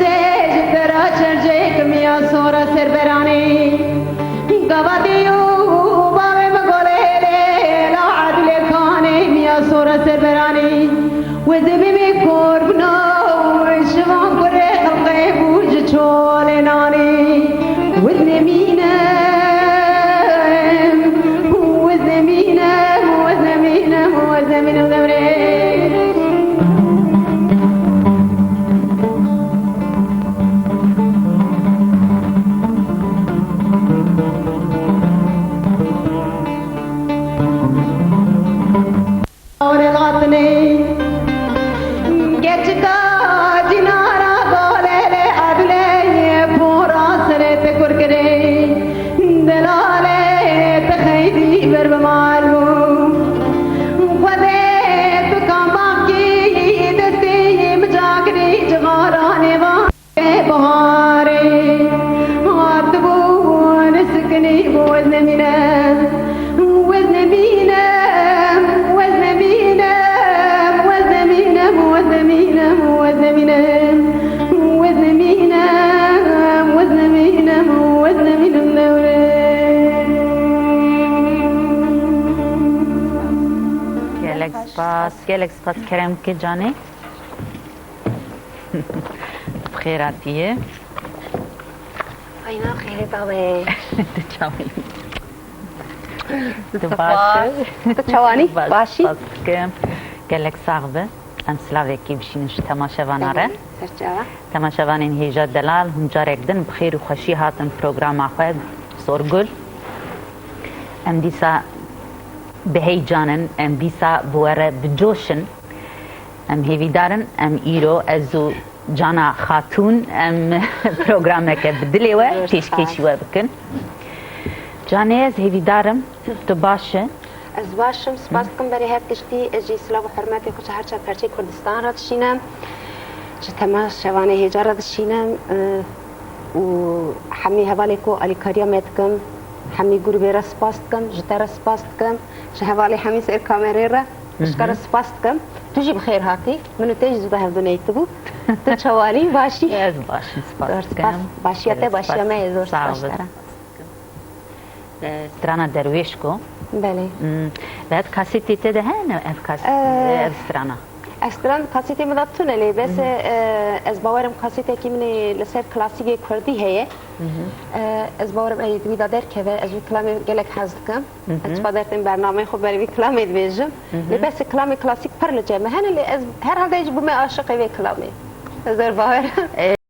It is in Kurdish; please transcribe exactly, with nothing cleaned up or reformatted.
Dê ji te re çerçek miya sora serberanê. Gavatî û bavê min golê lê la edilê kanê miya sora serberanê. Wezê bê me korbino şivan kurê xelqê bû ji çolê nanê. Wezne mîne, wezne mîne, wezne mîne, wezne mîne, wezne mîne. Geçika cinara golê lê edulê pora serê te kurkirê. Delalê te xeydî ber bi mal bû. Xwedê tu kambakî destê min cagirî cixaranê van. Biharê hatibû, nesiknî bû, wezne mîne, wezne mîne, wezne mîne, wezne mîne, wezne mîne, wezne mîne, wezne mîne, wezne mîne, wezne mîne, lewre. Gelek spas, gelek spas kerem ke canê. Bi xêr hatiye. Ayna xêrê bavê. Tu çawa yî? Tu baş î? Tu çawanî? Baş, başî? Spas dikim. Gelek sax be. Em silavekî bişînin ji temaşevana re. Serçava. Temaşevanên hêja delal, hûn carek din bi xêr û xweşî hatin programa xwe Sorgul. Em dîsa bi heyecan in, em dîsa bi we re bi coş in. Em hêvîdar in, em îro ez û Cana Xatûn, em programeke bi dilê we pêşkêşî we bikin. Canê, ez hêvîdar im, tu baş e? Ez baş im, spas dikim berê her tiştî. Ez jî silav û hurmetê xwe ji her çar perçeyê Kurdistan re dişînim. Ji temaşevanê hêja re dişînim, e, û hemî hevalê ku alîkariya me dikin, hemî grûbê re spas dikim, ji te re spas dikim, ji hevalê hemî ser kamerê re. Ji te re spas dikim. Tu jî bi xêr hatî. Min û te jî zû de hevdû neytibû. Tu çawanî? Başî? Ez baş im, spas dikim. Zor spas. Başiya te, başiya me ye, zor spas ji te re. E, strana Derwêşko. Belê. Hmm, bi ev kasetê te de hene ev kas-, Ee, ev strana? Ev stran kasetê min de tune lê, bes, e, ez bawerim kasetekî min ê li ser klasîkê kurdî heye. E, ez bawerim ê di wî de derkeve, ez wî kilamê gelek hez dikim. Ez çiqa dertêm bernameyê xwe berê wî kilamê dibêjim. Lê bes kilamê klasîk pir li cem me hene, lê ez herhalde ji bo me aşiqê vê kilamê. Ez wer bawer im.